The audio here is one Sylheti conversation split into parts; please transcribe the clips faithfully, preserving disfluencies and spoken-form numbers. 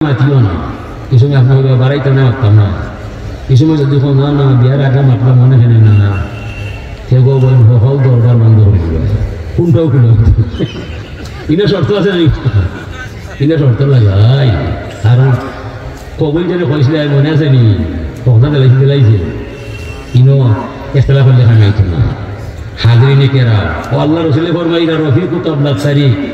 মাতিও না। এই সময় আপনার বাড়াইতে না মাততাম না। এই সময় যদি কও, "না, না, বিয়ার আগে মাতলাম, মনে হয় না", না, না, সে গো বলেন, "হল দরবার বন্ধ করে দিবে।" কোনটাও খুলে হতো। ইনা শর্ত আছে নি? ইনা শর্ত লাগাই। কারণ কবুল যেন কইছিলে, মনে আছে নি? কথা দিলাইছে, দিলাইছে। ইনো ইখতিলাফর লেখা নাই তো না। হাজিরিনে কেরাম, ও আল্লাহ রসুলে ফরমাইরা, "রফিকু কাবলা তারিক।"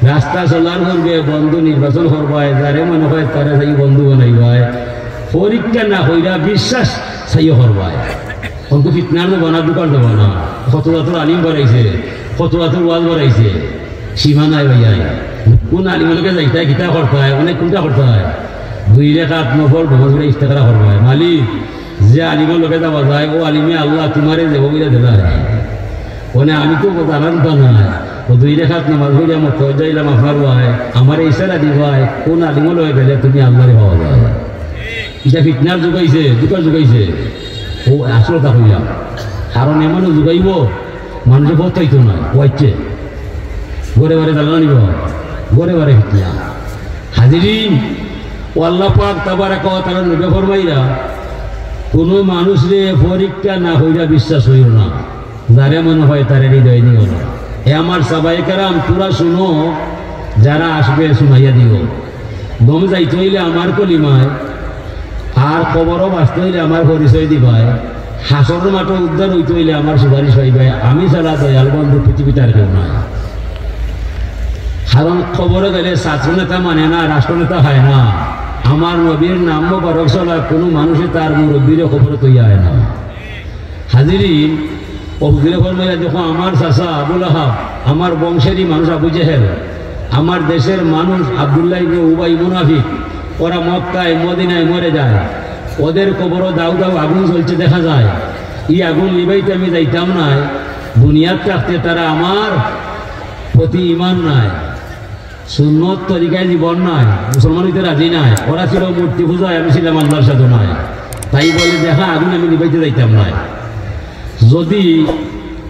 রাস্তা চলার পূর্বে বন্ধু নির্বাচন করবায়, যারে মনে হয় তারে চাই বন্ধু বানাইবায়। পরীক্ষা না কইরা বিশ্বাস চাইও করবায়। অন্ত ফিতনার জমানা, দুকার জমানা। কত জাতর আলিম বাড়াইছে, কত জাতর ওয়াজ বাড়াইছে। সীমা নাই ভাইয়া। কোন আলিমর লগে যাইতায়, কিতা করতায়, অনেক কোনটা করতায়। দুই রেকাত নফল নমাজ পড়ে ইস্তেখারা করবায়। মালিক, যে আলিমর লগে যাওয়া যায়, ও আলিমে আল্লাহ তোমারে দেব বলে দিলা। মানে আমি তো জানান তো না। ও দুই রেকাত নমাজ পড়িয়া মত যাইলাম আপনার ভাই, আমার ইশারা দিবায়, কোন আলিমর লগে গেলে তুমি আল্লাহরে পাওয়া যায়। ইটা ফিতনার যুগাইছে, দুকার যুগাইছে। ও আসলে তা কইলাম। কারণ এমনও যুগাইব, মানুষে পথ পাইতো না, ও আইছে। ঘরে বারে জ্বালানি নিব, ঘরে বারে ফিতনা। হাজিরিন, ও আল্লাহ পাক তাবারাকা ওয়া তাআলা নবী ফরমাইরা, "কোনো মানুষরে পরীক্ষা না হইরা বিশ্বাস হইও না, যারে মনে হয় তারে হৃদয় নিও না।" এ আমার সাহাবায়ে কেরাম, তোরা শুনো, যারা আসবে শুনাইয়া দিও। গম যাইতে হইলে আমার কলিমায়, আর কবরও বাঁচতে হইলে আমার পরিচয় দিবায়, হাশরর মাঠে উদ্ধার হইতে হইলে আমার সুপারিশ পাইবায়। আমি ছাড়া দয়াল বন্ধু পৃথিবীতে আর কেউ নাই। কারণ কবরে গেলে ছাত্রনেতা মানে না, রাষ্ট্রনেতা হয় না। আমার নবীর নাম মোবারক ছাড়া কোনো মানুষে তার মুরব্বীরে কবরে তৈয়া হয় না। হাজিরিন, ও হুজুরে ফরমাইলা, "দেখো, আমার চাচা আবু লাহাব, আমার বংশেরই মানুষ আবু জেহেল, আমার দেশের মানুষ আব্দুল্লাহ ইবনে উবাই মুনাফিক, ওরা মক্কায় মদিনায় মরে যায়, ওদের কবরও দাউ দাউ আগুন জ্বলছে দেখা যায়। এই আগুন নিবাইতে আমি যাইতাম নায়, দুনিয়াত থাকতে তারা আমার প্রতি ঈমান নাই।" সুন্নত তরিকায় জীবন নাই, মুসলমান হইতে রাজি নাই। ওরা ছিল মূর্তি পূজায়, আমি ছিলাম আল্লাহর সাধনায়। তাই বলে দেখা আগুন আমি নিবাইতে যাইতাম নায়। যদি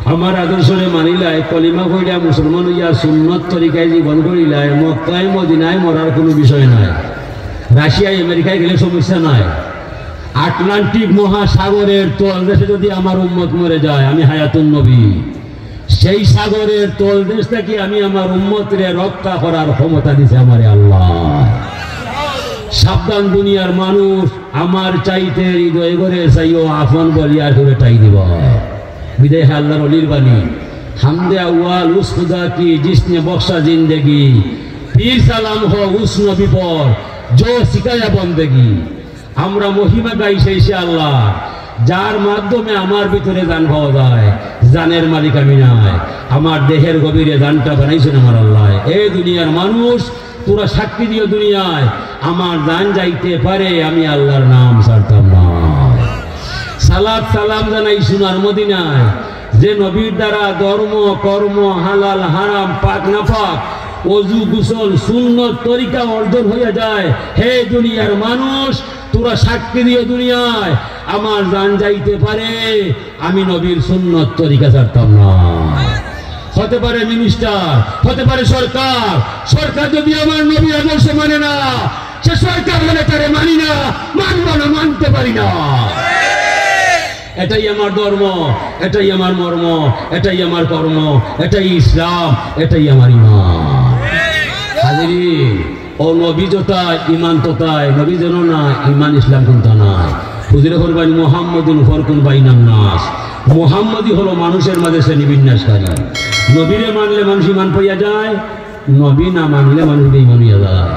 আমার আদর্শরে মানিলায়, কলিমা কইলা মুসলমান হইয়া সুন্নত তরিকায় জীবন করিলায়, মক্কায় মদিনায় মরার কোনো বিষয় নাই। রাশিয়ায় আমেরিকায় গেলে সমস্যা নাই। আটলান্টিক মহাসাগরের তলদেশে যদি আমার উম্মত মরে যায়, আমি হায়াতুন নবী। সেই সাগরের তলদেশ থাকি আমি আমার উম্মতরে রক্ষা করার ক্ষমতা দিছে আমারে আল্লাহ। সাবধান দুনিয়ার মানুষ, আমার চাইতে হৃদয় ঘরে চাইও, আপন বলিয়া করে টাই দিব। বিদায় হে আল্লাহর অলির বাণী। হামদে আউয়াল উস খুদা কি, জিসনে বখশা জিন্দেগি। পীর সালাম হো উস নবী পর, জো সিখায়া বন্দেগি। আমরা মহিমা গাই সেই সে আল্লাহ, যার মাধ্যমে আমার ভিতরে জান পাওয়া যায়। জানের মালিক আমি নাই, আমার দেহের গভীরে জানটা বানাইছেন আমার আল্লাহ। এ দুনিয়ার মানুষ, তোরা সাক্ষী দিও দুনিয়ায়, আমার জান যাইতে পারে, আমি আল্লাহর নাম ছাড়তাম না। সালাত সালাম জানাই সোনার মদিনায়, যে নবীর দ্বারা ধর্ম, কর্ম, হালাল, হারাম, পাক, নাপাক, অজু, গোসল, সুন্নত, তরিকা অর্জন হইয়া যায়। হে দুনিয়ার মানুষ, তোরা সাক্ষী দিও দুনিয়ায়, আমার জান যাইতে পারে, আমি নবীর সুন্নত তরিকা ছাড়তাম না। হতে পারে মিনিস্টার, হতে পারে সরকার, সরকার যদি আমার নবীর আদর্শ মানে না, সে সরকার মানে তারে মানি না, মানব না, মানতে পারি না। এটাই আমার ধর্ম, এটাই আমার মর্ম, এটাই আমার কর্ম, এটাই ইসলাম, এটাই আমার ইমান। হাজিরিন, ও নবী যথা, ইমান তথায়, নবী যেন না, ইমান ইসলাম কোনটা নাই। হুজুরে ফরমাইন, "মুহাম্মাদুন ফরকুন বাইনান নাস।" মুহাম্মদই হলো মানুষের মাঝে শ্রেণী বিন্যাসকারী। নবীরে মানলে মানুষ ইমান পাইয়া যায়, নবী না মানলে মানুষ বেইমান হইয়া যায়।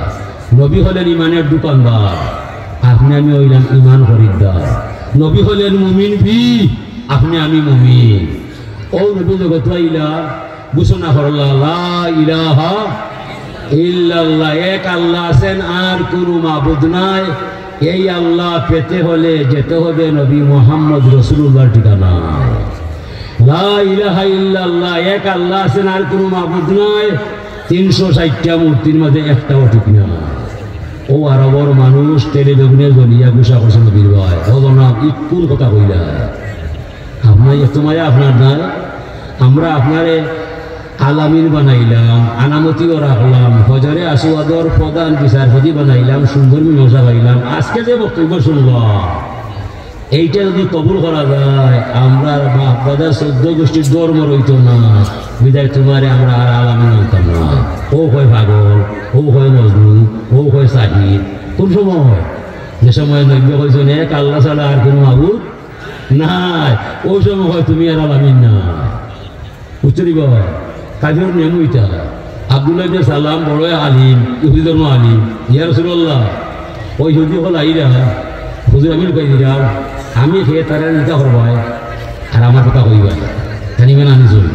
নবী হলেন ইমানের দোকানদার, আপনি আমি হইলাম ইমান খরিদ্দার। নবী হলেন মুমিন বি, আপনি আমি মুমিন। ও নবী জগত আইলা, ঘোষণা করলা, "লা ইলাহা ইল্লাল্লাহ, এক আল্লাহ আছেন, আর কোনো মাবুদ নাই।" এই আল্লাহ পেতে হলে যেতে হবে নবী মোহাম্মদ রসুলুল্লাহর ঠিকানা। লা ইলাহা ইল্লাল্লাহ, এক আল্লাহ আছেন, আর কোনো মাবুদ নাই। তিনশো ষাটটা মূর্তির মাঝে একটাও ঠিক না। ও আরবর মানুষ তেলে বেগুনে জ্বলিয়া গুসা করছে নবীর ভাই। ও জনাব, ইকুন কথা কইলা। আপনার এত মায়া আপনার নাই। আমরা আপনারে আলামিন বানাইলাম, আনামতিও রাখলাম, হজরে আসওয়াদর প্রধান বিচারপতি বানাইলাম, সুন্দর মীমাংসা পাইলাম। আজকে যে বক্তব্য শুনলাম, এইটা যদি কবুল করা যায়, আমরার বাপ দাদা চৌদ্দ গোষ্ঠীর ধর্ম রইতো না। বিদায় তুমারে আমরা আর আলামিন মানতাম না। অউ কয় পাগল, অউ কয় মজনু, অউ কয় সাহির। কুন সময়? যে সময় নবীয়ে কইছইন, "এক আল্লাহ ছাড়া আর কুনু মাবুদ নাই।" অউ সময় কয়, "তুমি আর আলামিন না।" বুঝছো নি বা? কাফিরর নিয়ম অইতা। আব্দুল্লাহ ইবনে সালাম বড় আলিম, ইহুদি ধর্ম আলিম। "ইয়া রাসূলুল্লাহ, অউ ইহুদি অকল আইরা, হুজুর আমি লুকাই দিলাম, আমি কে তারা চিন্তা করবায়, আর আমার কথা কইবায়।" তাইন ইমান আনিছইন।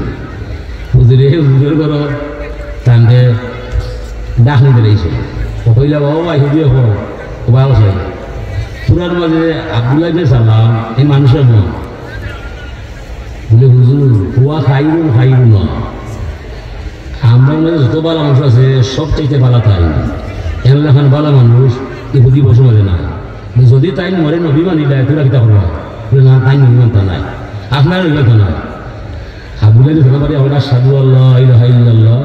হুজুরে, হুজুরর ঘরো তানরে ডাক নিতে রইছে। অউ কইলা, "বাবা, ইহুদি অকল, ও বাবা, অউ পুরার মাঝে আব্দুল্লাহ ইবনে সালাম, এই মানুষের মন।" বলে, "হুজুর, হুয়া খাইরুন খাইরুনা। আমরার মাঝে যত ভালা মানুষ আছে, সবচাইতে ভালা তাইন। এন লাখান ভালা মানুষ ইহুদি বংশর মাঝে নাই। যদি তাইন মরে নবী মানিলায়, তুরা কিতা করবা?" বলে, "না, তাইন নবী মানতা নায়, আপনারা নবী মানতা নায়।" আবু জাহেল জনবাদী, "আমরা আশহাদু আল্লা ইলাহা ইল্লাল্লাহ,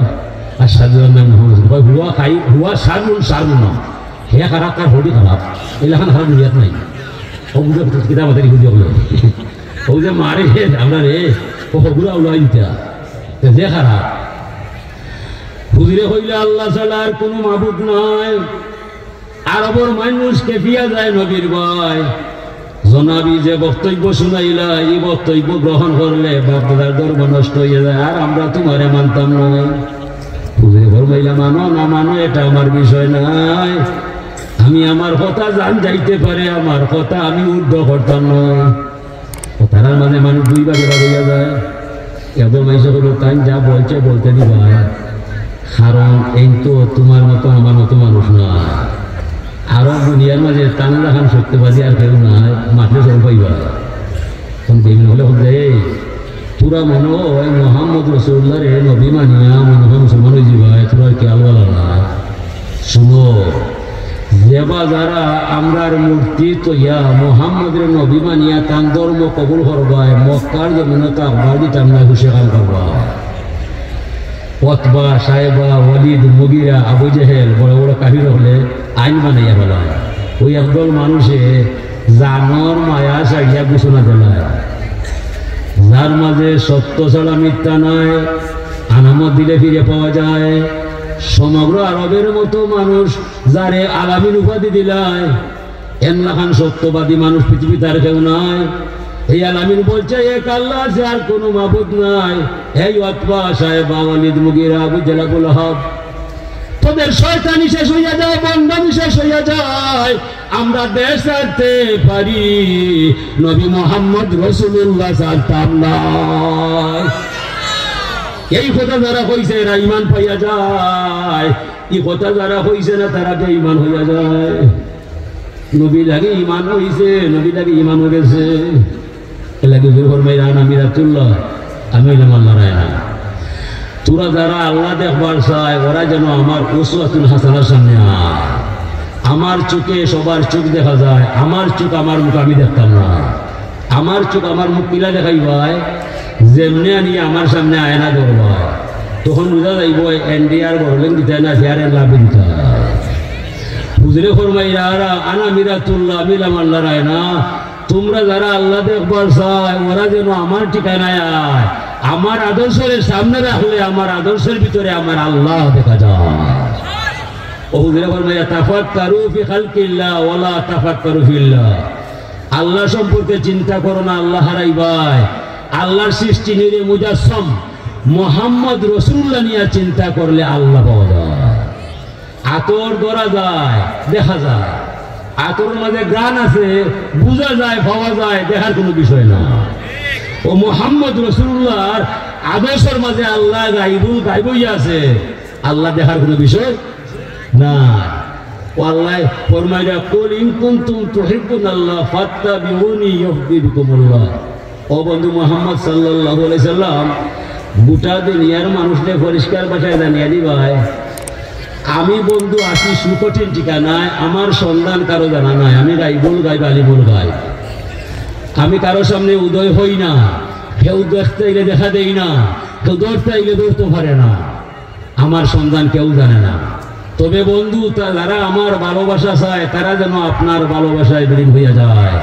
আশহাদু আন্না মুহাম্মাদুর রাসূলুল্লাহ।" কয়, "হুয়া খাই, হুয়া শাররুন শাররুনা।" হে খারাপ, তার হবি খারাপ। এই লাখান খারাপ দুনিয়াত নাই। অউ বুঝে কিতা মাতের ইহুদি অকলে। অউ যে মারে হে, আমরা রে, অউ হগুরা উলাই দিতা। তে যে খারাপ। হুজুরে কইলা, "আল্লাহ ছাড়া আর কুনু মাবুদ নাই।" আরবর মানুষ খেপিয়া যায় নবীর ভয়। জনাবি যে বক্তব্য শুনাইলা, ই বক্তব্য গ্রহণ করলে বাপ দাদার ধর্ম নষ্ট অইয়া যায়, আর আমরা তুমারে মানতাম নায়। হুজুরে ফরমাইলা, "মানো না মানো, এটা আমার বিষয় নায়। আমি আমার কথা, জান যাইতে পারে, আমার কথা আমি ঊর্ধ্ব করতাম নায়।" অউ তারার মাঝে মানুষ দুই ভাগে ভাগ অইয়া যায়। একদল মানষে কইলো, "তাইন যা বলছে বলতে দিবায়, কারণ এইন তো তুমার মতো আমার মতো মানুষ নায়। আরব দুনিয়ার মাঝে তান লাখান সত্যবাদী আর কেউ নাই, মাতলে শরম পাইবা।" তখন বেইমান অকলে কইলো, "এই, তুরা মনো অয় মুহাম্মদ রাসূলুল্লাহরে নবী মানিয়া মনো অয় মুসলমান অইযিবায়, তুরার খিয়াল ভালা নায়। শুনো, যেবা যারা আমরার মূর্তি থইয়া মুহাম্মদরে নবী মানিয়া তান ধর্ম কবুল করবায়, মক্কার জমিনো থাকবার দিতাম নায়, হুশে কাম করবায়।" উতবা, শায়বা, ওয়ালিদ, মুগিরা, আবু জেহেল, বড় বড় কাফির অকলে আইন বানাইয়া ফালায়। অউ একদল মানষে জানর মায়া ছাড়িয়া ঘোষণা দিলায়, যার মাঝে সত্য ছাড়া মিথ্যা নাই, আনামত দিলে ফিরে পাওয়া যায়। সমগ্র আরবের মতো মানুষ যারে আলামিন উপাধি দিলায়, এন লাখান সত্যবাদী মানুষ পৃথিবীত আর কেউ নাই। এই আলামিন বলছে, "এক আল্লাহ আছে, আর কোনো মাবুদ নাই।" এই উতবা, শায়বা, ওয়ালিদ, মুগিরা, আবু জেহেল, আবু লাহাব, তোদের শয়তানি শেষ অইয়া যায়, ভণ্ডামি শেষ অইয়া যায়, আমরা দেশ ছাড়তে পারি, নবী মুহাম্মদ রাসূলুল্লাহ ছাড়তাম না। এই কথা যারা কইছে, এরা ঈমান পাইয়া যায়। ই কথা যারা কইছে না, তারা বেঈমান অইয়া যায়। নবীর লাগি ঈমান অইছে, নবীর লাগি ঈমান অইগেছে। এর লাগি হুজুরে ফরমাইরা, "আনা মিরাতুল্লাহ, আমি অইলাম আল্লাহর আয়না।" তোরা যারা আল্লাহ দেখবার চায়, ওরা যেন আমার উসওয়াতুল হাসানার সামনে আয়। আমার চোখে সবার চোখ দেখা যায়, আমার চোখ আমার মুখ আমি দেখতাম না। আমার চোখ আমার মুখ কিলা দেখাইবায়, যেমনে আনি আমার সামনে আয়না ধরবায়, তখন বুঝা যাইবো এনডিআর গরলেন দিতায় না, ফেয়ার এন্ড লাভলি দিতায়। হুজুরে ফরমাইরা, "আনা মিরাতুল্লাহ, আমি অইলাম আল্লাহর আয়না।" তোমরা যারা আল্লাহ দেখবার চায়, ওরা যেন আমার ঠিকানায় আয়। আমার আদর্শরে সামনে রাখলে আমার আদর্শের ভিতরে আমার আল্লাহ দেখা যায়। ও হুজুরে ফরমাইরা, "তাফাক্কারু ফি খালকিল্লাহ ওয়ালা তাফাক্কারু ফিল্লাহ।" আল্লাহ সম্পর্কে চিন্তা করো না, আল্লাহ হারাইবায়। আল্লাহর সৃষ্টি নূরে মুজাসসাম মোহাম্মদ রসুলুল্লাহ নিয়া চিন্তা করলে আল্লাহ পাওয়া যায়। আতর ধরা যায়, দেখা যায়। আতরর মাঝে ঘ্রাণ আছে, বুঝা যায়, পাওয়া যায়, দেখার কোনো বিষয় না। ও মোহাম্মদ রসুলুল্লাহর আদর্শর মাঝে আল্লাহ গাইবুল গাইব অইয়া আছে, আল্লাহ দেখার কোনো বিষয় না। ও আল্লাহ ফরমাইরা, "কুল ইন কুনতুম তুহিব্বুনাল্লাহ ফাত্তাবিউনি ইউহবিবকুমুল্লাহ।" ও বন্ধু মুহাম্মদ সাল্লাল্লাহু আলাইহি সাল্লাম, গোটা দুনিয়ার মানুষরে পরিষ্কার ভাষায় জানিয়া দিবায়, আমি বন্ধু আছি সুকঠিন ঠিকানায়, আমার সন্ধান কারো জানা নাই, আমি গাইবুল গাইব, আলিমুল গাইব। আমি কারো সামনে উদয় হই না, কেউ দেখতে গেলে দেখা দেই না, কেউ ধরতে আইলে ধরতে পারে না, আমার সন্ধান কেউ জানে না। তবে বন্ধু, তা যারা আমার ভালোবাসা চায়, তারা যেন আপনার ভালোবাসায় বিলীন হইয়া যায়।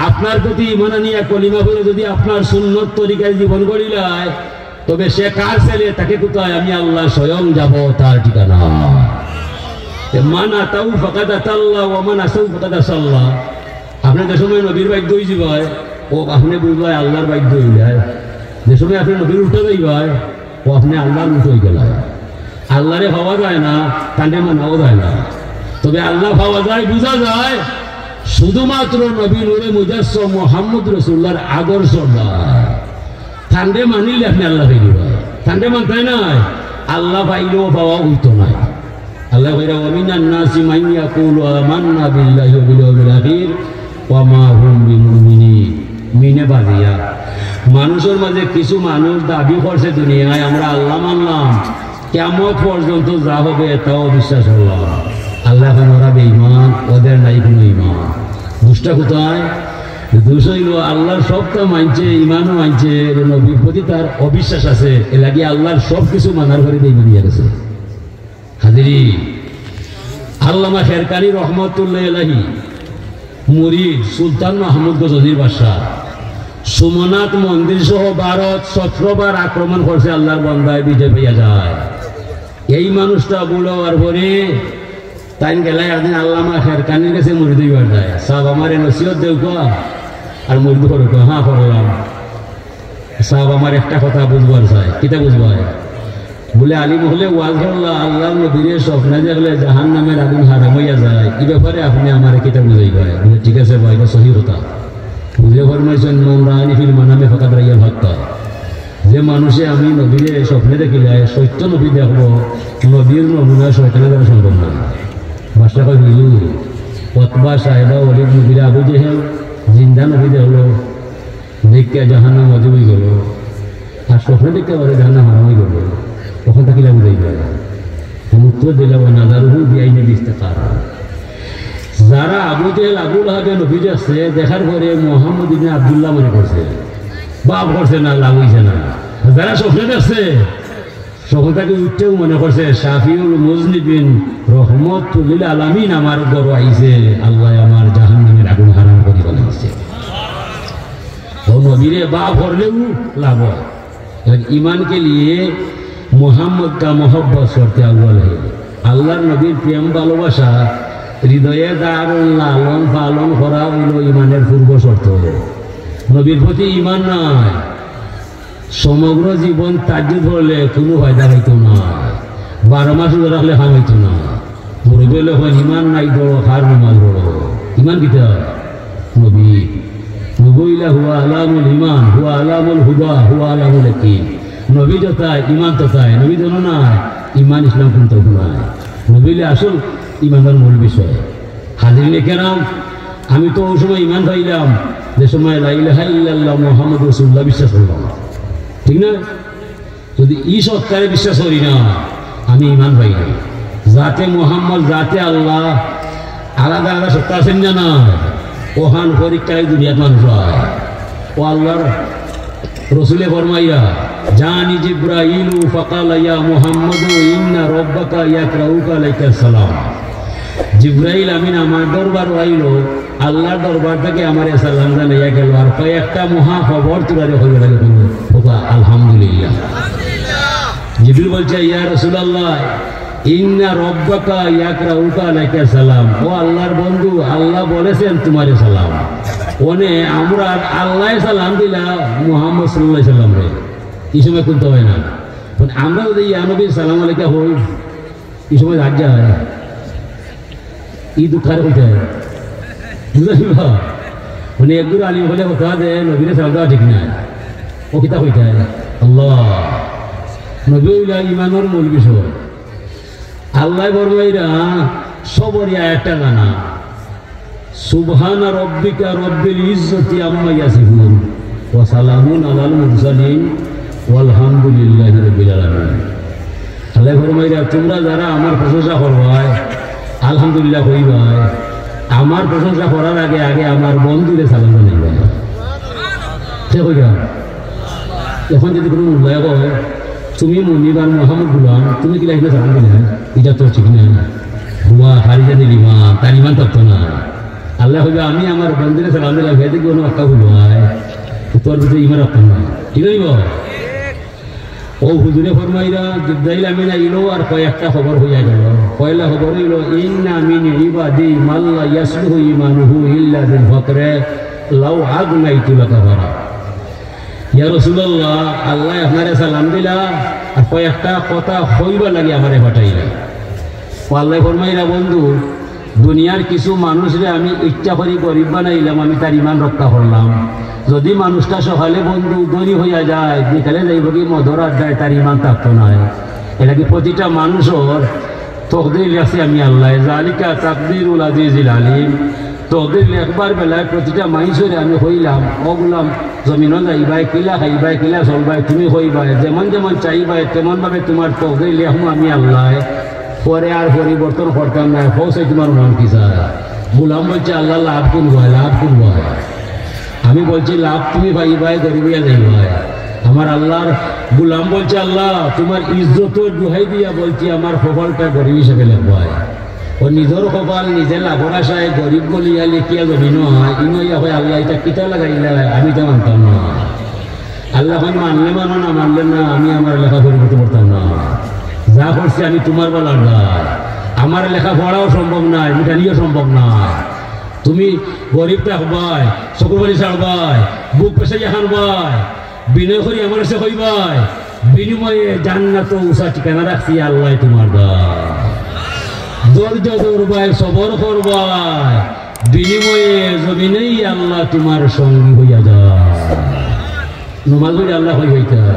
আপনার প্রতি ইমান আনিয়া কলিমা পড়ে যদি আপনার সুন্নত তরিকায় জীবন গড়িলায়, তবে সে কার ছেলে, তাকে কোথায়, আমি আল্লাহ স্বয়ং যাব তার ঠিকানা। তে মান আতাউ ফাকাদ আতাল্লাহ ওয়া মান আসাউ ফাকাদ আসাল্লাহ। আপনি যে সময় নবীর বাধ্য হয়ে যাবায়, ও আপনি বুঝবায় আল্লাহর বাধ্য হইলায়। যে সময় আপনি নবীর উল্টা যাইবায়, ও আপনি আল্লাহর উল্টা হয়ে গেলায়। আল্লাহরে পাওয়া যায় না, তাকে মানাও যায় না। তবে আল্লাহ পাওয়া যায়, বুঝা যায় শুধুমাত্র নবী নূরে মুজাসসম মোহাম্মদ রসুল্লাহর আদর্শ। তানরে মানিলে আপনি আল্লাহ পাইবা, তানরে মানতে নাই, আল্লাহ পাইলেও পাওয়া হইতো না। আল্লাহ কইরা, "ওয়া মিনান নাসি মান ইয়াকুলু আমান্না বিল্লাহি ওয়া বিল ইয়াউমিল আখির ওয়া মা হুম বিমুমিনিন।" মিনে বাজিয়া। মানুষের মাঝে কিছু মানুষ দাবি করছে দুনিয়ায়, "আমরা আল্লাহ মানলাম, কিয়ামত পর্যন্ত যা হবে তাও বিশ্বাস করলাম।" আল্লাহ এখন ওরা বেঈমান, ওদের নাই কোনো ইমান। দুষ্টা কোথায়? দুষ হইল আল্লাহর সবটা মানছে, ইমানও মানছে, নবীর প্রতি তার অবিশ্বাস আছে, এর লাগি আল্লাহর সব কিছু মানার পরে বেঈমান হইয়া গেছে। হাজিরি, আল্লামা শেরকানি রহমতুল্লাহ আলাইহি মুরিদ সুলতান মাহমুদ গজনীর বাদশাহ সোমনাথ মন্দির সহ ভারত সতেরো বার আক্রমণ করছে, আল্লাহর বান্দায় বিজয় পাইয়া যায়। এই মানুষটা বুড়ো হওয়ার পরে তাইন গেলা একদিন আল্লামা শেরকানির গেছে মুরিদ হইবার যায়, "সাব, আমারে নসিহত দেউক্কা আর মুরিদ করউক্কা।" "হ্যাঁ, করলাম।" "সাব, আমার একটা কথা বুঝবার চাই।" "কিতা বুঝবায়?" বলে, "আলিম হকলে ওয়াজ করলা, আল্লাহর নবীরে স্বপ্নে দেখলে জাহান্নামের আগুন হারাম হইয়া যায়, এই ব্যাপারে আপনি আমারে কিতা বুঝাইবায়?" বলে, "ঠিক আছে ভাই, এটা সহি কথা।" বুঝে ফরমাইছেন, "মান রাআনি ফিল মানামি ফাকাদ রাআল হাক্কা।" যে মানুষে আমি নবীরে স্বপ্নে দেখিলায়, সত্য নবী দেখবো, নবীর নমুনা শয়তানের দ্বারা সম্ভব নয়। বাদশা কয়, "হুজুর, উতবা, শায়বা, ওয়ালিদ, মুগিরা, আবু জেহেল জিন্দা নবী দেখলো, দেখিয়া জাহান্নাম ওয়াজিব হয়ে গেল, আর স্বপ্নে দেখিয়া বলে জাহান্নাম হারাম হয়ে গেল, তখন তা কিলা বুঝাইবায়?" আমি উত্তর দিলাম, "ওয়া নাজারুহু বিআইনিল ইস্তিকারা।" যারা আবু জেহেল, আবু লাহাবে নবী দেখছে, দেখার পরে মোহাম্মদ ইবনে আব্দুল্লাহ মনে করছে, বাপ করছে না, লাভ হইছে না। যারা স্বপ্নে দেখছে, স্বপ্ন থাকি উঠতেও মনে করছে, "শাফিউল মুজনিবিন, রহমতুল্লিল আলামিন আমার ঘরো আইছে, আল্লাহ আমার জাহান্নামের আগুন হারাম করি ফেলাইছে।" ও নবীরে বাপ করলেও লাভ হয়। ইমান কে লিয়ে মোহাম্মদ কা মোহব্বত শর্তে আউয়াল হে। আল্লাহর নবীর প্রেম ভালোবাসা হৃদয়ে ধারণ, লালন পালন করা হইল ইমানের পূর্ব শর্ত। নবীর প্রতি ইমান নাই, সমগ্র জীবন তাহাজ্জুদ পড়লে কোনো ফায়দা হইতো না, বারো মাস রোজা রাখলে কাম হইতো না। মুরব্বি অকলে কইন, "ইমান নাই বড়, কার নমাজ বড়?" ইমান কিতা? নবী। নবী অইলা হুয়া আলামুল ইমান, হুয়া আলামুল হুদা, হুয়া আলামুল ইয়াকিন। নবী যতায়, ইমান ততায়। নবী যেন নাই, ইমান ইসলাম কুন্তা নাই। নবী অইলা আসল ইমানর মূল বিষয়। হাজিরিনে কেরাম, আমি তো ওই সময় ইমান পাইলাম, যে সময় লা ইলাহা ইল্লাল্লাহ মুহাম্মাদুর রাসূলুল্লাহ বিশ্বাস করলাম, ঠিক না? যদি ই সত্তারে বিশ্বাস করি না, আমি ইমান পাই না। জাতে মুহাম্মদ, জাতে আল্লাহ, আলাদা আলাদা সত্তা আছইন না, না? ওখান পরীক্ষায় দুনিয়াত মানুষ হয়। ও আল্লাহর রসুলে ফরমাইরা, "জানি জিব্রাইলু ফাকালা ইয়া মুহাম্মাদু ইন্না রাব্বাকা ইয়াকরাউকা আলাইকাস সালাম।" জিব্রাইল আমিন আমার দরবার আইলো, আল্লাহর দরবার থাকি আমারে সালাম জানাইয়া গেল, আর কয়েকটা মহা খবর তুরারে কইবার লাগি কইলো, "ওবা, আলহামদুলিল্লাহ।" জিব্রাইল বলছে, "ইয়া রাসূলুল্লাহ, ইন্না রাব্বাকা ইয়াকরাউকা আলাইকাস সালাম।" ও আল্লাহর বন্ধু, আল্লাহ বলেছেন তোমারে সালাম। অনে আমরা আল্লাহ সালাম দিলা মুহাম্মদ সাল্লাল্লাহু আলাইহি সাল্লামরে। এই সময় কুন্তা হয় না। মানে আমরা যদি ইয়া নবী সালাম আলাইকা হই, এই সময় রাগ যায়। ই দুঃখ কারে কইতে হয়? বুঝা যাইবা? মানে একগুলো আলিম অকলে কথা দে, নবীরে সালাম দেওয়া ঠিক না। ও কিতা কইতে হয়? আল্লাহ। নবী অইলা ইমানর মূল বিষয়। আল্লাহ ফরমাইরা সবর ইয়া একটা জানা। সুবহানা রাব্বিকা রাব্বিল ইজ্জতি আম্মা ইয়াসিফুন ওয়া সালামুন আলাল মুরসালিন ওয়ালহামদুলিল্লাহি রাব্বিল আলামিন। আল্লাহ ফরমাইরা, তোমরা যারা আমার প্রশংসা করবায়, আলহামদুলিল্লাহ কইবায়, আমার প্রশংসা করার আগে আগে আমার বন্ধুরে সালাম জানাইবায়। কে কইবা? এখন যদি কোনো মুল্লায় কয়, "তুমি মুনিব আর মোহাম্মদ গুলাম, তুমি কিলা ইলা সালাম দিলায়?" ইটা তো ঠিক না। হুয়া খারিজানিল ইমান, তার ইমান থাকতো না। আল্লায় কইবা, "আমি আমার বন্ধুরে সালাম দিলাম, হে দেখি কোনো একটা হুলুয়ায়।" তোর ভিতরে ইমান রাখতো না। ঠিক অইবো? অউ হুজুরে ফরমাইরা, জিব্রাইল আমিন আইলো আর কয়েকটা খবর কইয়া গেলো। পয়লা খবর অইলো, "ইন্না মিন ইবাদি মান লা ইয়াসলুহু ইমানুহু ইল্লা বিল ফাকরে লাউ আগনাইতু লাকাফারা।" ইয়া রাসূলুল্লাহ, আল্লায় আপনারে সালাম দিলা, আর কয়েকটা কথা কইবার লাগি আমারে পাঠাইলা। ও আল্লায় ফরমাইলা, বন্ধু, দুনিয়ার কিছু মানুষরে আমি ইচ্ছা করি গরিব বানাইলাম, আমি তার ইমান রক্ষা করলাম। যদি মানুষটা সকালে বন্ধু ধনী অইয়া যায়, বিকালে যাইবোগি মদর আড্ডায়, তার ইমান থাকতো নায়। এর লাগি প্রতিটা মানুষর তকদির লেখছি আমি আল্লায়, জালিকা তাকদিরুল আজিজিল আলিম। তকদির লেখবার বেলায় প্রতিটা মাইনষরে আমি কইলাম, "ও গুলাম, জমিনো যাইবায়, কিলা খাইবায়, কিলা চলবায়, তুমি কইবায়, যেমন যেমন চাইবায়, তেমন ভাবে তুমার তকদির লেখমু আমি আল্লায়। পরে আর পরিবর্তন করতাম নায়, কও চাই তুমার মন কি চায়।" গুলাম বলছে, "আল্লাহ, লাভ কুনবায়, লাভ কুনবায়?" আমি বলছি, "লাভ তুমি পাইবায়, গরিব অইয়া যাইবায়।" আমার আল্লাহর গুলাম বলছে, "আল্লাহ, তুমার ইজ্জতর দোহাই দিয়া বলছি, আমার কপালটা গরিব হিসাবে লেখবায়।" ও নিজর কপাল নিজে লাভর আশায় গরিব বলিয়া লেখিয়া জমিনো আয়, ইনো ইয়া কয়, "আল্লাহ, ইটা কিতা লাগাইলা, আমি তো মানতাম না।" আল্লায় কইন, "মানলে মানো, না মানলে না, আমি আমার লেখা পরিবর্তন করতাম না। যা করছি আমি তুমার ভালার দায়। আমার লেখা পড়াও সম্ভব নায়, মিটানিও সম্ভব নায়। তুমি গরিব থাকবায়, চকুর পানি ছাড়বায়, বুক পেছাইয়া কানবায়, বিনয় করি আমার কাছে কইবায়, বিনিময়ে জান্নাতো উচা ঠিকানা রাখছি আল্লায় তুমার দায়। ধৈর্য ধরবায়, সবর করবায়, বিনিময়ে জমিনেই আল্লাহ তুমার সঙ্গী অইয়া যায়।" নমাজ পড়ি আল্লায় কই অইতা,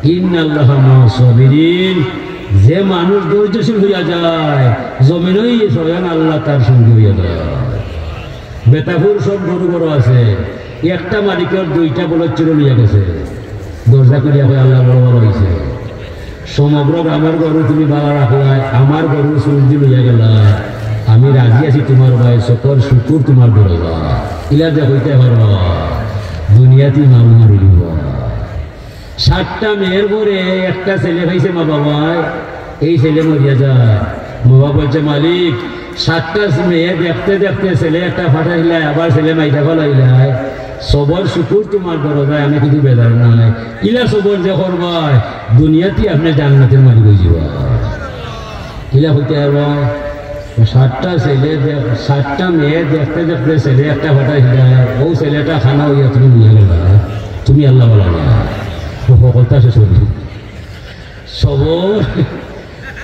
"ইন্নাল্লাহা মা'আস সাবিরিন।" যে মানুষ ধৈর্যশীল অইয়া যায়, জমিনেই স্বয়ং আল্লাহ তার সঙ্গী অইয়া যায়। বেতাপুর সব গরু বড় আছে, একটা মালিকর দুইটা বলদ চুরে লইয়া গেছে। দরজা খুলিয়া কয়, "আল্লাহ, বড় ভালা অইছে। সমগ্র গ্রামর গরু তুমি ভালা রাখলায়, আমার গরু চুরদি লইয়া গেলায়। আমি রাজি আছি তুমার বায়, সকল শুকুর তুমার দরজা।" ইলা যে কইতায় পারবা, দুনিয়াত ইমান মারি দিবা। সাতটা মেয়ের পরে একটা ছেলে পাইছে মা বাবায়, এই ছেলে মরিয়া যায়। মা বাবা বলছে, "মালিক, সাতটা মেয়ে দেখতে দেখতে ছেলে একটা পাঠাইলায়, আবার ছেলে মাইরা ফালাইলায়। সবর শুকুর তুমার দরজায়, আমি কিন্তু বেজার নায়। ইলা সবর যে করবায়, দুনিয়াত আপনে জান্নাতের মালিক অইযিবা।" ইলা কইতায় পারবা, সাতটা ছেলে দে-, সাতটা মেয়ে দেখতে দেখতে ছেলে একটা পাঠাইলায়, অউ ছেলেটা কানা অইয়া তুমি নিয়া গেলায়, তুমি আল্লাহ ভালা নায়। ও কথা শেষ অইল। সবর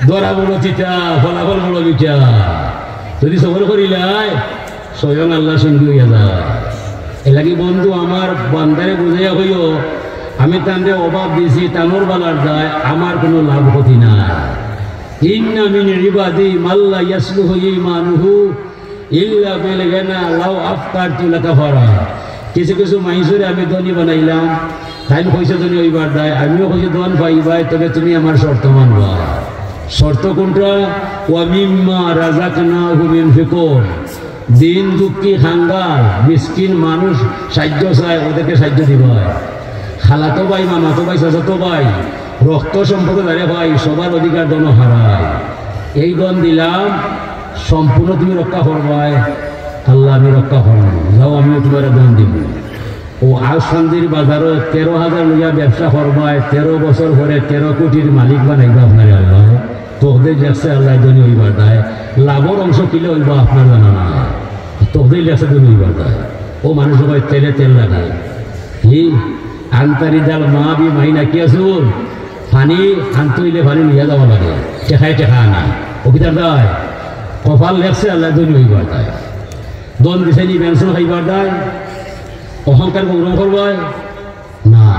ধরা বড় তিতা, ফলাফল বড় মিঠা। যদি সবর করিলায়, স্বয়ং আল্লাহ সঙ্গী অইয়া যায়। এর লাগি বন্ধু আমার বান্দারে বুঝাইয়া কইও, আমি তানরে অভাব দিছি, তানর ভালার দায়, আমার কুনু লাভ ক্ষতি নাই। ইন্না মিন ইবাদি মান লা ইয়াসলুহু ঈমানুহু ইল্লা বিল গিনা লাউ আফকারতু লাকাফারা। কিছু কিছু মাইনষরে আমি ধনী বানাইলাম, তাইন কইছে ধনী অইবার দায়, আমিও কইছি ধন পাইবায়, তবে তুমি আমার শর্ত মানবায়। শর্ত কুনটা? "ওয়া মিম্মা রাযাকনাহুম ইউনফিকুন।" দীন দুঃখী, কাঙ্গাল, মিসকিন মানুষ সাইয্য চায়, ওদেরকে সাইয্য দিবায়। খালাতো ভাই, মামাতো ভাই, চাচাতো ভাই, রক্ত সম্পর্ক যারে পাই, সবার অধিকার যেন হারায়। এই ধন দিলাম, সম্পূর্ণ তুমি রক্ষা করবায়। আল্লাহ, আমি রক্ষা করমু, যাও, আমিও তুমারে ধন দিমু। ও আউশ কান্দির বাজারো তেরো হাজার লইয়া ব্যবসা করবায়, তেরো বছর পরে তেরো কোটির মালিক বানাইবা আপনারে আল্লায়। তকদির লেখছে আল্লায় ধনী অইবার দায়, লাভর অংশ কিলা অইবা আপনার জানা নাই। তকদির লেখছে ধনী অইবার দায়। ও মানুষ কয় তেলে তেল লাগে। কি? আনতারি দাল মা বি মাইনা কি আছুন? পানি আনতে অইলে পানি নিয়া যাওয়া লাগে, টেকায় টেকা আনা। ও কিতার দায়? কপাল লেখছে আল্লায় ধনী অইবার দায়। ধন দিছে নি পেনশন খাইবার দায়? অহংকার গৌরব করবায়? না।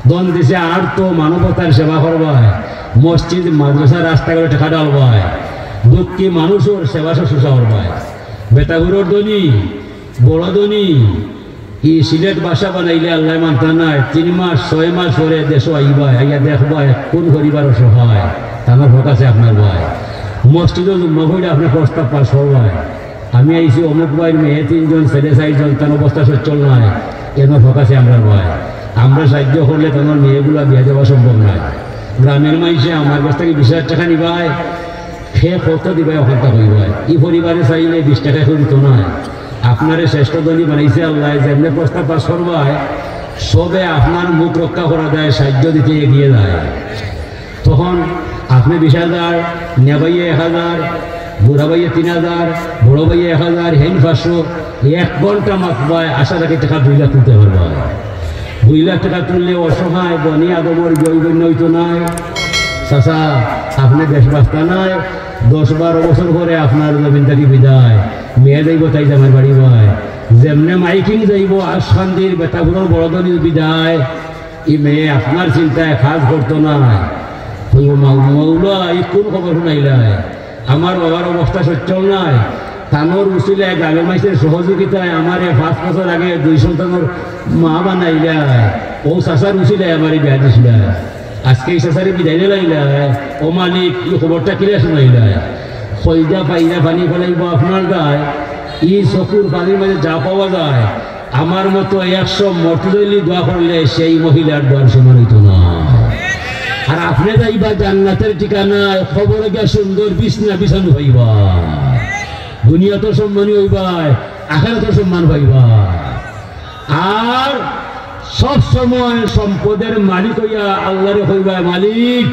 ধন দিছে আর তো মানবতার সেবা করবায়, মসজিদ, মাদ্রাসা, রাস্তাঘাটে টেকা ডালবায়, দুঃখী মানুষর সেবা শুশ্রূষা করবায়। বেতাগুরর ধনী, বড় ধনী, ই সিলেট বাসা বানাইলে আল্লায় মানতা নায়, তিন মাস, ছয় মাস পরে দেশো আইবায়, আইয়া দেখবায় কুন পরিবার অসহায়, তানর হক আছে আপনার বায়। মসজিদো জুম্মা পড়লে আপনে প্রস্তাব পাস করবায়। আমি আইছি অমুক ভাইর মেয়ে তিনজন, ছেলে চাইরজন, তান অবস্থা সচ্ছল নায়, এন হক আছে আমরার বায়। আমরা সাহায্য করলে তান মেয়েগুলা বিয়া দেওয়া সম্ভব নায়। গ্রামের মাইনষে আমার কাছ থাকি বিশ হাজার টেকা নিবায়, হে কত দিবায়, অখানতা কইবায়। ই পরিবারে চাইলে বিশ টেকা কেউ দিত নায়। আপনারে শ্রেষ্ঠ ধনী বানাইছে আল্লায়, যেমনে প্রস্তাব পাস করবায়, সবে আপনার মুখ রক্ষা করা যায়, সাহায্য দিতে এগিয়ে যায়। তখন আপনে বিশ হাজার, নেবাইয়ে এক হাজার, বুড়া ভাইয়ে তিন হাজার, বড় ভাইয়ে এক হাজার, হেইন পাঁচশো, এক ঘন্টা মাতবায়, আশা রাখি টেকা দুই লাখ তুলতে পারবায়। দুই লাখ টেকা তুললে অসহায় বনি আদমর জয় বন্য অইতো নায়। চাচা, আপনে বেশ বাস্তা নায়, দশ বারো বছর পরে আপনার জমিন থাকি বিদায়, মেয়ে যাইবো তাই জামাই বাড়ি বায়। যেমনে মাইকিং যাইবো, আশকান্দির বেতাপুরর বড় ধনী বিদায়, ই মেয়ে আপনার চিন্তায় কাজ করতো নায়। কইবো, "মৌ-, মৌলা, ই কোন খবর হুনাইলায়? আমার বাবার অবস্থা সচ্ছল নায়। তানর উছিলায় গ্রামের মাইনষের সহযোগিতায় আমারে পাঁচ বছর আগে দুই সন্তানর মা বানাইলায়। অউ চাচার উছিলায় আমারে বিয়া দিছিলায়। আজকে ই চাচারে বিদায় দিলাইলায়। ও মালিক, ই খবরটা কিলা হুনাইলায়?" কইলজা পাইরা পানি ফালাইবো আপনার দায়। ই চকুর পানির মাঝে যা পাওয়া যায়, আমার মতো একশো মর্তজা অইলে দোয়া করলে সেই মহিলার দোয়ার সমান অইতো নায়। আর আপনে যাইবা জান্নাতের ঠিকানায়, কবরে গিয়া সুন্দর বিছনা বিছানো পাইবা। দুনিয়াত সম্মানী অইবায়, আখেরাতো সম্মান পাইবা। আর সব সময় সম্পদের মালিক অইয়া আল্লারে কইবায়, "মালিক,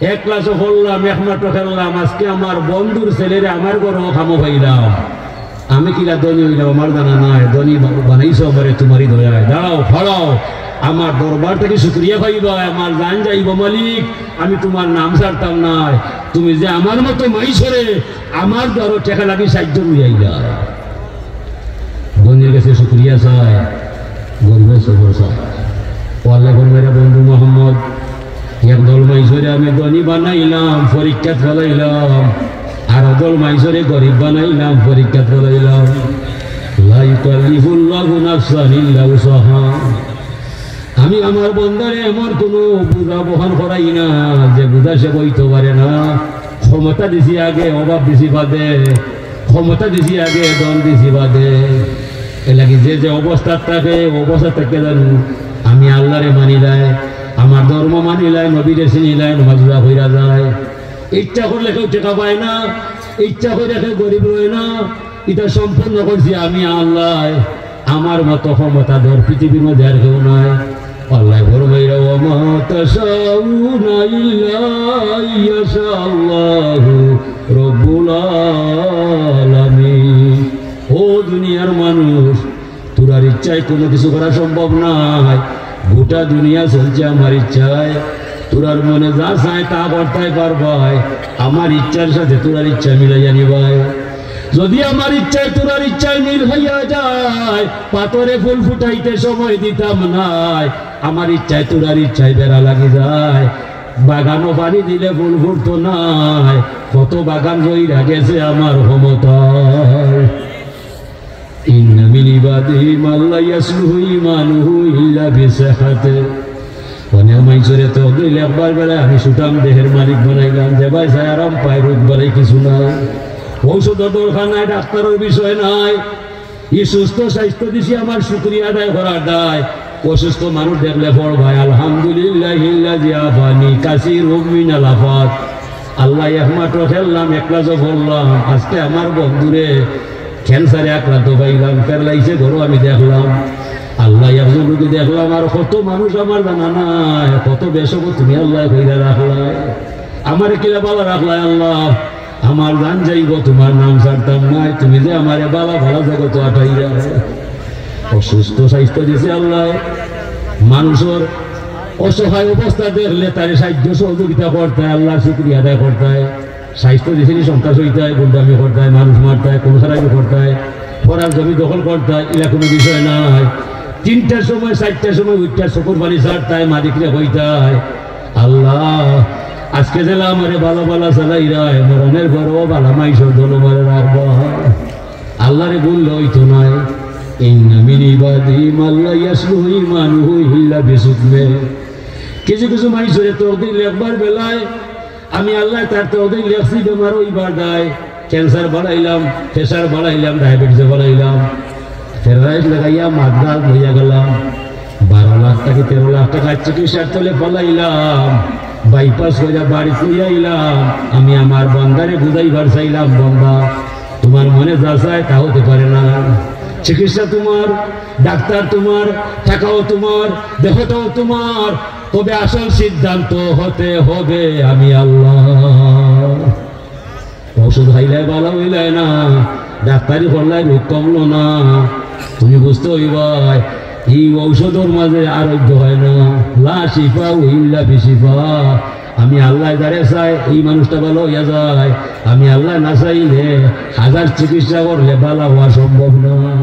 এক ক্লাসও পড়লাম, এক মাঠও খেললাম, আজকে আমার বন্ধুর ছেলেরে আমার ঘরো কামো পাইলাম। আমি কিলা ধনী অইলাম, আমার জানা নাই, ধনী বা-, বানাইছো আমারে তুমারই দয়ায়। দাঁড়াও, খাড়াও, আমার দরবার থাকি শুকরিয়া পাইবায়, আমার জান যাইবো মালিক, আমি তুমার নাম ছাড়তাম নায়। তুমি যে আমার মতো মাইনষরে আমার দরো টেকা লাগি সাহায্য লইয়া আইলায়।" ধনীর গেছে শুকরিয়া চায়, গরিবর সবর চায়। ও আল্লায় ফরমাইরা, বন্ধু মোহাম্মদ, এক দল মাইনষরে আমি ধনী বানাইলাম, পরীক্ষাত ফালাইলাম, আর দল মাইনষরে গরিব বানাইলাম, পরীক্ষাত ফালাইলাম। লা ইউকাল্লিফুল্লাহু নাফসান ইল্লা উসআহা। আমি আমার বন্দারে এমন কুনু বুঝা বহন করাই না যে বুঝা সে বইতো পারে না। ক্ষমতা দিছি আগে, অভাব দিছি বাদে। ক্ষমতা দিছি আগে, ধন দিছি বাদে। এর লাগি যে যে অবস্থাত থাকে, অবস্থা থাকি জানু আমি আল্লারে মানিলায়, আমার ধর্ম মানিলায়, নবীরে চিনিলায়, নমাজ রোজা কইরা যায়। ইচ্ছা করলে কেউ টেকা পায় না, ইচ্ছা কইরা কেউ গরিব রয় না। ইটা সম্পূর্ণ করছি আমি আল্লায়। আমার মতো ক্ষমতাধর পৃথিবীর মাঝে আর কেউ নাই। আল্লায় ফরমাইরা, "ওয়া মা তাশাউনা ইল্লা আইয়াশা আল্লাহু রাব্বুল আলামিন।" ও দুনিয়ার মানুষ, তোরার ইচ্ছায় কুনু কিছু করা সম্ভব নায়। গোটা দুনিয়া চলছে আমার ইচ্ছায়। তোরার মনে যা চায় তা করতায় পারবায়। আমার ইচ্ছার সাথে তোরার ইচ্ছা মিলাইয়া নিবায়। যদি আমার ইচ্ছায় তোরার ইচ্ছায় মিল হইয়া যায়, পাথরে ফুল ফুটাইতে সময় দিতাম নায়। আমার ইচ্ছায় তোরার ইচ্ছায় বেড়া লাগি যায়, বাগানো পানি দিলে ফুল ফুটতো নায়। কত বাগান রইয়া গেছে আমার ক্ষমতায়। ইন্না মিন ইবাদি মান লা ইয়াসলুহু ঈমানুহু ইল্লা বিসিহহাতে। অনেক মাইনষরে তকদির লেখবার বেলায় আমি ছুটাম দেহের মালিক বানাইলাম, যে ভাই চাই আরাম পায়, রোগ বালাই কিছু নাই, ঔষধর দরকার নাই, ডাক্তারর বিষয় নাই। ই সুস্থ স্বাস্থ্য দিছি আমার শুকরিয়া আদায় করার দায়। অসুস্থ মানুষ দেখলে পড়বায়, "আলহামদুলিল্লাহিল্লাযী আফানি কাসীরুম মিনাল আফাত।" আল্লাহ, একমাত্র খেললাম, এক ক্লাসও পড়লাম, আজকে আমার বন্ধুরে ক্যান্সারে আক্রান্ত পাইলাম, প্যারালাইসে ঘরো আমি দেখলাম। আল্লাহ, একজন রুগী দেখলাম, আর কত মানুষ আমার জানা নাই, কত বেশক তুমি আল্লাহ কইরা রাখলায়, আমারে কিলা বালা রাখলায় আল্লাহ। আমার জান যাইবো, তুমার নাম ছাড়তাম নায়, তুমি যে আমারে বালা বালা জগতো আটাইরায়। অসুস্থ স্বাস্থ্য দিছে আল্লায়, মানুষর অসহায় অবস্থা দেখলে তারে সাহায্য সহযোগিতা করতায়, আল্লাহর শুকরিয়া আদায় করতায়। স্বাস্থ্য দিছে নি সন্ত্রাস অইতায়, গুন্ডামি করতায়, মানুষ মারতায়, খুন খারাপি করতায়, পরার জমি দখল করতায়, ইলা কুনু বিষয় নায়। তিনটার সময়, চাইরটার সময় উঠিয়া চকুর পানি ছাড়তায়, মালিকরে কইতায়, "আল্লাহ, আজকে যেলা আমারে বালা বালা চালাইরায়, মরণের পরেও বালা মাইনষর দলো আমারে রাখবায়।" আল্লাহরে ভুললে অইতো নায়। ইন্না মিন ইবাদি মান লা ইয়াসলুহু ঈমানুহু ইল্লা বিসুকমে। কিছু কিছু মাইনষরে তকদির লেখবার বেলায় আমি আল্লায় তার তকদির লেখছি বেমার অইবার দায়, ক্যান্সার বাড়াইলাম, প্রেশার বাড়াইলাম, ডায়াবেটিস বাড়াইলাম, প্যারালাইস লাগাইয়া মাত গাল লইয়া গেলাম, বারো লাখ তেরো লাখ টাকার চিকিৎসার তলে ফালাইলাম, বাইপাস কইরা বাড়িত লইয়া আইলাম। আমি আমার বন্দারে বুঝাইবার চাইলাম, "বন্দা, তুমার মনে যা চায় তা হতে পারে না। চিকিৎসা তুমার, ডাক্তার তুমার, টাকাও তুমার, দেহটাও তুমার, তবে আসল সিদ্ধান্ত হতে হবে আমি আল্লাহ।" ঔষধ খাইলে ভালা অইলে না, ডাক্তারি করলে রোগ কমলো না। তুমি বুঝতে অইবায়, ই ঔষধর মাঝে আরোগ্য হয় না। লা শিফা ইল্লা বিশিফা। আমি আল্লায় যারে চাই, ই মানুষটা ভালা অইয়া যায়। আমি আল্লায় না চাইলে হাজার চিকিৎসা করলে ভালা অওয়া সম্ভব না।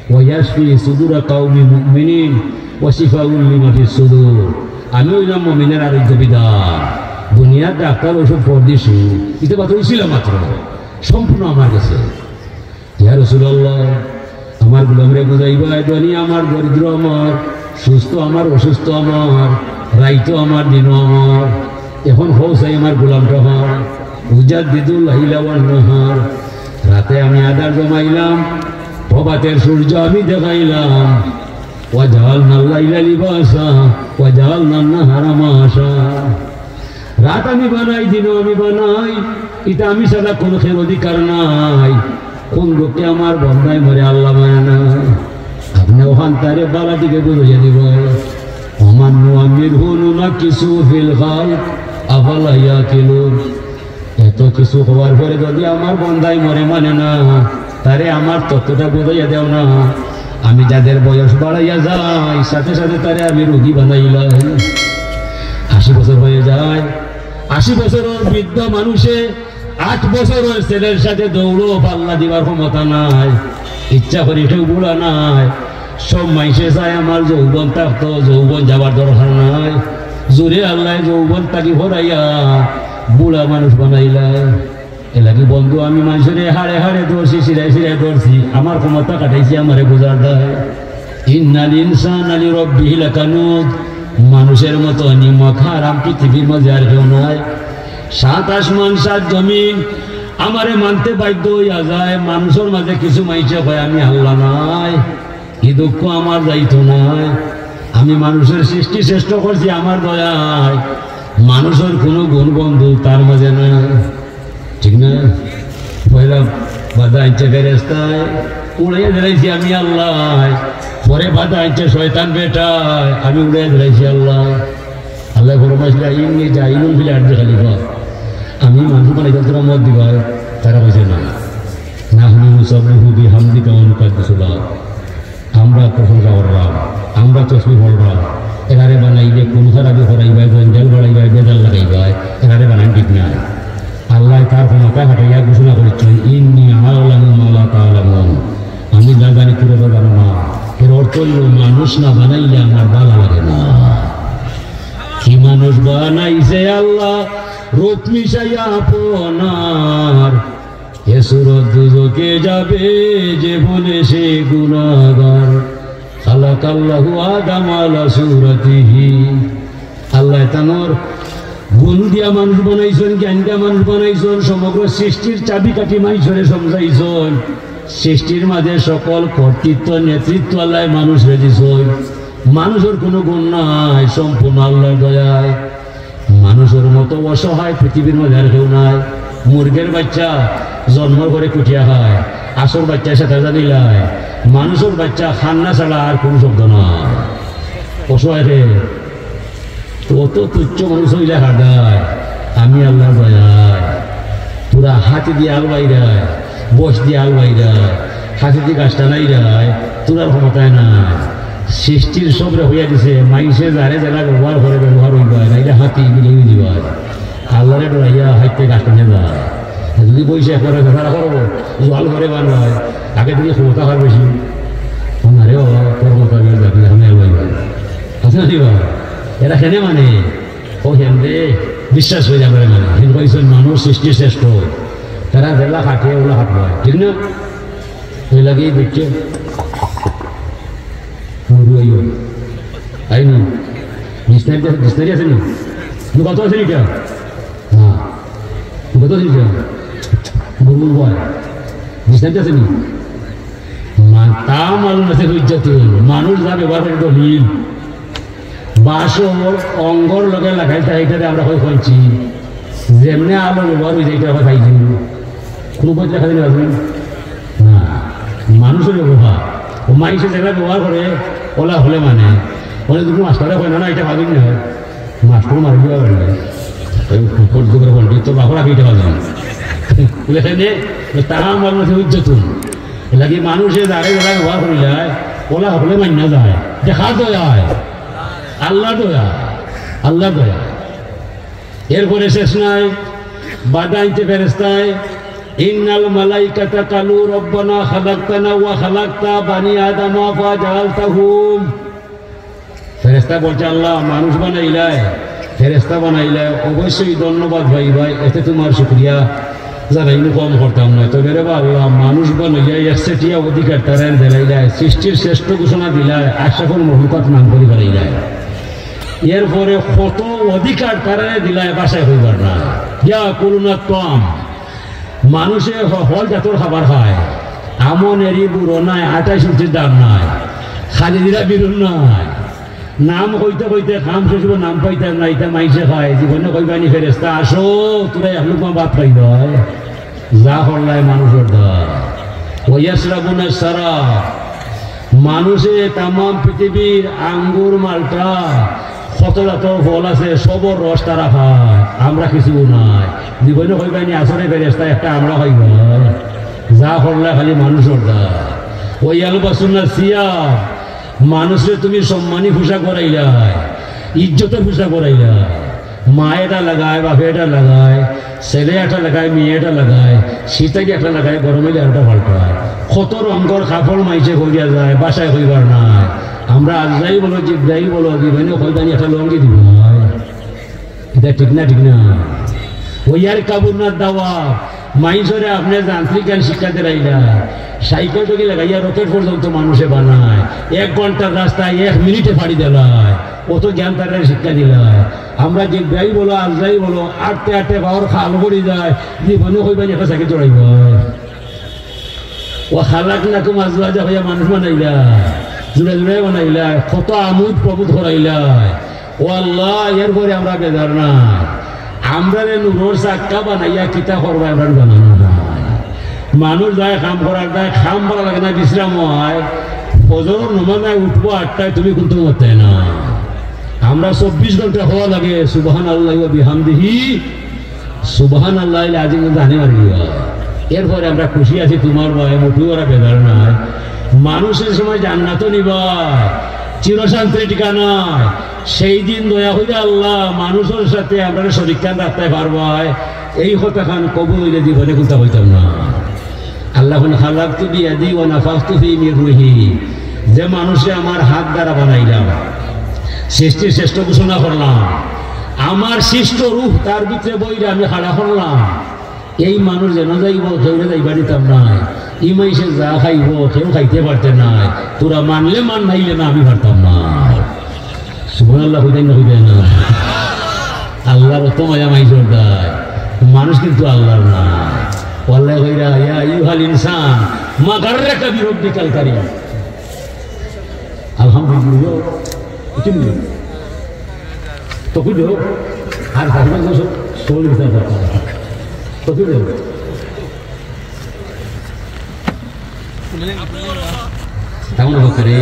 ওয়া ইয়াশফি সুদুরা কাউমি মুমিনিন ওয়া শিফাউল লিমা ফিস সুদুর। আমি অইলাম মুমিনের আরোগ্য বিধান। দুনিয়ার ডাক্তার ঔষধ পরদেশি, ইতা বাদ অইছিল মাত্র, সম্পূর্ণ আমার গেছে। ইয়া রাসূলুল্লাহ, আমার গোলামরে বুঝাইবায়, ধনী আমার, দরিদ্র আমার, সুস্থ আমার, অসুস্থ আমার, রাইতও আমার, দিনও আমার। এখন কও চাই আমার গোলামটা কার। উজাদ্দিদুল লাইলা ওয়ান নাহার। রাতে আমি আধার জমাইলাম, প্রভাতের সূর্য আমি দেখাইলাম। ওয়াজাআলনাল লাইলা লিবাসা, ওয়াজাআলনান নাহারা মাআশা। রাত আমি বানাই, দিনও আমি বানাই, ইটা আমি ছাড়া কুনু কেউর অধিকার নাই। কুন দুঃখে আমার বন্দায় মরে আল্লায় মানে না। আপনে অখান তারে ভালা দিকে বুঝাইয়া দিবায়। ওমান নুআম্মিরহু নুনাক্কিসহু ফিল খালক আফালা ইয়াকিলুন। এত কিছু হওয়ার পরে যদি আমার বন্দায় মরে মানে না, তারে আমার তত্ত্বটা বুঝাইয়া দেও না। আমি যাদের বয়স বাড়াইয়া যায়, সাথে সাথে তারে আমি রোগী বানাইলাই। আশি বছর হয়ে যায়, আশি বছরের বৃদ্ধ মানুষে আট বছরের ছেলের সাথে দৌড়ও পাল্লা দিবার ক্ষমতা নাই। ইচ্ছা করি কেউ বুড়া নাই। সব মাইনষে চায় আমার যৌবন থাকতো, যৌবন যাবার দরকার নাই। জোরে আল্লায় যৌবন থাকি হরাইয়া বুড়া মানুষ বানাইলা। এর লাগি বন্ধু, আমি মানষরে হাড়ে হাড়ে ধরছি, শিরায় শিরায় ধরছি, আমার ক্ষমতা খাটাইছি আমারে বুঝার দায়। ইন্নাল ইনসানা লিরাব্বিহি লাকানুদ। মানুষের মতো নিমক হারাম পৃথিবীর মাঝে আর কেউ নাই। সাত আসমান, সাত জমিন আমারে মানতে বাধ্য অইয়া যায়। মানুষের মাঝে কিছু মাইনষে কয় আমি আল্লাহ নায়, ই দুঃখ আমার যাইতো নায়। আমি মানুষের সৃষ্টি শ্রেষ্ঠ করছি আমার দয়ায়, মানুষের কুনু গুণ বন্ধু তার মাঝে নাই। ঠিক না? পয়লা বাধা আনছে ফেরেস্তায়, উড়াইয়া দিলাইছি আমি আল্লায়। পরে বাধা আনছে শয়তান বেটায়, আমি উড়াইয়া দিলাইছি আল্লায়। আল্লায় ফরমাইছিলা, "ইন্নী জাইলুন ফিল আরদি খালিফা।" আমি মানুষ বানাইতাম, তোরা মত দিবায়, তারা কইছে না। নাহনু নুসাব্বিহু বিহামদিকা ওয়া নুকাদ্দিসু লাক। আমরা প্রশংসা করলাম, আমরা তসবিহ পড়লাম। এরারে বানাইলে খুন খারাবি করাইবায়, জঞ্জাল বাড়াইবায়, বেজাল লাগাইবায়, এরারে বানাইন ঠিক না। আল্লায় তার ক্ষমতা খাটাইয়া ঘোষণা করিচ্ছইন, "ইন্নী আ'লামু মা লা তা'লামুন।" আমি যা জানি তোরা তা জানো না। এর অর্থ অইলো মানুষ না বানাইলে আমার ভালা লাগে না। কি মানুষ বানাইছে আল্লাহ, রূপ মিশাইয়া আপনার। এ সুরত দুজখে যাবে যে বলে সে গুনাহগার। খালাকাল্লাহু আদাম আলা সুরাতিহি। আল্লায় তানর গুণ দিয়া মানুষ বানাইছইন, জ্ঞান দিয়া মানুষ বানাইছইন, সমগ্র সৃষ্টির চাবিকাঠি মাইনষরে সমজাইছইন। সৃষ্টির মাঝে সকল কর্তৃত্ব, নেতৃত্ব আল্লায় মানুষরে দিছইন। মানুষর কুনু গুণ নাই, সম্পূর্ণ আল্লাহর দয়ায়। মানুষর মতো অসহায় পৃথিবীর মাঝে আর কেউ নাই। মুরগের বাইচ্চা জন্মর পরে কুটিয়া খায়, হাঁসর বাইচ্চা সেটা জানিলায়, মানুষর বাইচ্চা কান্না ছাড়া আর কুনু শব্দ নাই। অসহায় রে, অত তুচ্ছ মানুষ অইলে হাদায়, আমি আল্লাহর দয়ায়। তোরা হাতি দিয়া আল বাইরায়, বস দিয়া আল বাইরায়, হাতি দিয়া গাছ টানাইরায়, তোরার ক্ষমতায় নাই। সৃষ্টির সবরে কইয়া দিছে, মাইনষে যারে যেলা ব্যবহার করে ব্যবহার অইবায়, নাইলে হাতি বিলাই অইযিবায়। আল্লাহরে ডরাইয়া হাইতে গাছ টানিয়া যায়। আর যদি বইছে একবারে ফেফারা করবো, জোয়াল করে বানায়, আগে থেকে ক্ষমতা কার বেশি? ও না রে বাবা, তোর ক্ষমতা বেশি, যাবি, আমি আল বাইরায়। আছে না রে বাবা? এরা কেনে মানে? ও হেন্দে বিশ্বাস অইয়া যাবে মানে। হেন কইছইন মানুষ সৃষ্টি শ্রেষ্ঠ। তারা যেলা খাটে, ওলা খাটবায়। ঠিক না? ওই লাগেই দেখছে। মুরু আইও। আইনি। ডিকশনারি আছে, ডিকশনারি আছে নি? নি কত আছে নি এটা? না। নি কত আছে নি এটা? মুরু বয়। ডিকশনারি আছে নি? মা-, তা মালুম আছে হুজ্জাতুন। মানুষ যা ব্যবহার করে দলিল। বাসর অঙ্গর লগে লাগাইতা, ইটারে আমরা কই কইঞ্চি। যেমনে আলো ব্যবহার অই যায়, ইটা আমরা পাইছি। কুনু বই লেখা দিন আসবেন না। মানুষর ব্যবহার, ও মাইনষে যেলা ব্যবহার করে, ওলা হকলে মানে। অনে যদি মাস্টারে কয়, "না, না, ইটা পারবি না।" মাস্টার মারি দিবা পারলে। ওই পড়তে করে পণ্ডিত তো বাপর আগে ইটা পারবি না। বুঝলেন নে? ওই তারা আমার মধ্যে উজ্জতুন। এর লাগি মানষে যারে যেলা ব্যবহার করিলায়, ওলা হকলে মাইন্না যায়। ইটা কার দয়ায়? আল্লার দয়া, আল্লার দয়া। এরপরে শেষ নাই, বাধা আনছে ফেরেস্তায়, "ইন্নাল মালাইকাতা কালু রব্বানা খালাকতানা ওয়া খালাকতা বানি আদামা ফাজাআলতাহুম।" ফেরেস্তা বলছে, "আল্লাহ, মানুষ বানাইলায়, ফেরেস্তা বানাইলায়, অবশ্যই ধন্যবাদ পাইবায়, এতে তুমার শুকরিয়া জানাইনি কম করতাম নায়। তবে রে বা আল্লাহ, মানুষ বানাইয়া একচেটিয়া অধিকার তারারে দিলাইলায়, সৃষ্টির শ্রেষ্ঠ ঘোষণা দিলায়, আশরাফুল মখলুকাত নাম করি বানাইলায়।" এরপরে কত অধিকার তারারে দিলায়, বাসায় কইবার না। ইয়াকুলুনা তাম, মানষে হ-, হকল জাতর খাবার খায়, আমন এরি বুড়ো নাই, আটাইশ ইঞ্চির দাম নাই, খালি দিরা বিরুন নাই। নাম কইতে কইতে কাম শেষ অইবো, নাম পাইতাম না, ইতা মাইনষে খায়। জীবনে কইবানি ফেরেস্তা, "আসো, তুরা এক লুকমা ভাত খাইবায়।" যা করলায় মানুষর দয়া। ওয়াশরাবুনা শারাব, মানষে তামাম পৃথিবীর আঙ্গুর, মালটা, কত জাতর ফল আছে, সবর রস তারা খায়, আমরা কিছু নাই। জীবনে কইবানি, "আসো রে ফেরেস্তা, একটা আমরা খাইবায়।" যা করলায় খালি মানুষর দয়া। ওয়ায়ালবাসুনা সিয়াব, মানষরে তুমি সম্মানী পোশাক পরাইলায়, ইজ্জতর পোশাক পরাইলায়। মায় এটা লাগায়, বাপে এটা লাগায়, ছেলে এটা লাগায়, মেয়ে এটা লাগায়, শীত আইলে এটা লাগায়, গরম আইলে আরোটা পাল্টায়। কত রঙর কাপড় মাইনষে পরিয়া যায়, বাসায় কইবার নাই। আমরা আজরাইল বলো, জিব্রাইল বলো, জীবনে কইবানি একটা লুঙ্গি দিবায়। ইটা ঠিক না, ঠিক না? ওয়ারকাবুনা দাওয়াব, মাইনষরে আপনে যান্ত্রিক জ্ঞান শিক্ষা দিলাইলা, সাইকেল থাকি লাগাইয়া রকেট পর্যন্ত মানষে বানায়, এক ঘন্টার রাস্তায় এক মিনিটে ফাড়ি দিলায়, অত জ্ঞান তারারে শিক্ষা দিলায়। আমরা জিব্রাইল বলো, আজরাইল বলো, আটতে আটতে পাওর খাল পড়ি যায়, জীবনে কইবানি একটা সাইকেল চড়াইবায়। ওয়া খালাকনাকুম আজওয়াজা, কইয়া মানুষ বানাইলা, জুড়া জুড়া বানাইলা, কত আমোদ প্রমোদ করাইলা। ও আল্লাহ, এরপরে আমরা বেজার না। আমরারে নূরর চাক্কা বানাইয়া কিতা করবায়, আমরারে বানানো না। মানুষ যায় কাম করার, যায় কাম ভালা লাগে না, বিশ্রাম অয়। ফজরর নমাজ নাই, উঠবো আটটায়, তুমি কুন্তা মাততায় না। আমরা চব্বিশ ঘন্টা কওয়া লাগে, সুবহানাল্লাহি ওয়া বিহামদিহি, সুবহানাল্লাহিল আজিম, কিন্তু জানে মারি দিবা। এরপরে আমরা খুশি আছি তুমার বায়, মোটেও ওরা বেজার নাই। মানুষরে সময় জান্নাতো নিবায়, চিরশান্তির ঠিকানায়। সেই দিন দয়া কইরা আল্লাহ মানষর সাথে আমরারে শরিক খান রাখতায় পারবায়। এই কথাখান কবুল অইলে জীবনে কুন্তা কইতাম না। আল্লাহ কইন, "খালাকতু বিয়াদি ওয়া নাফাখতু ফি মির রুহি।" যে মানুষরে আমার হাত দ্বারা বানাইলাম, সৃষ্টির শ্রেষ্ঠ ঘোষণা করলাম, আমার সৃষ্ট রুহ তার ভিতরে বইরা আমি খাড়া করলাম, এই মানুষ যেন যাইবো, কেউরে যাইবার দিতাম নায়। ই মাইনষে যা খাইবো, কেউ খাইতে পারতে নায়। তোরা মানলে মান, নাইলে না, আমি পারতাম নায়। সুবহানাল্লাহ কইতায় না, কইতায় না? আল্লার অত মায়া মাইনষর দায়, মানুষ কিন্তু আল্লার না। ও আল্লায় কইরা, "ইয়া আইয়ুহাল ইনসান, মা গাররাকা বিরাব্বিকাল কারীম।" আলহামদুলিল্লাহ, ইতনি। তো কুছ আর ভাষণ তো সব, সব লিখতে পারতাম। তো কুছ তেমন করে।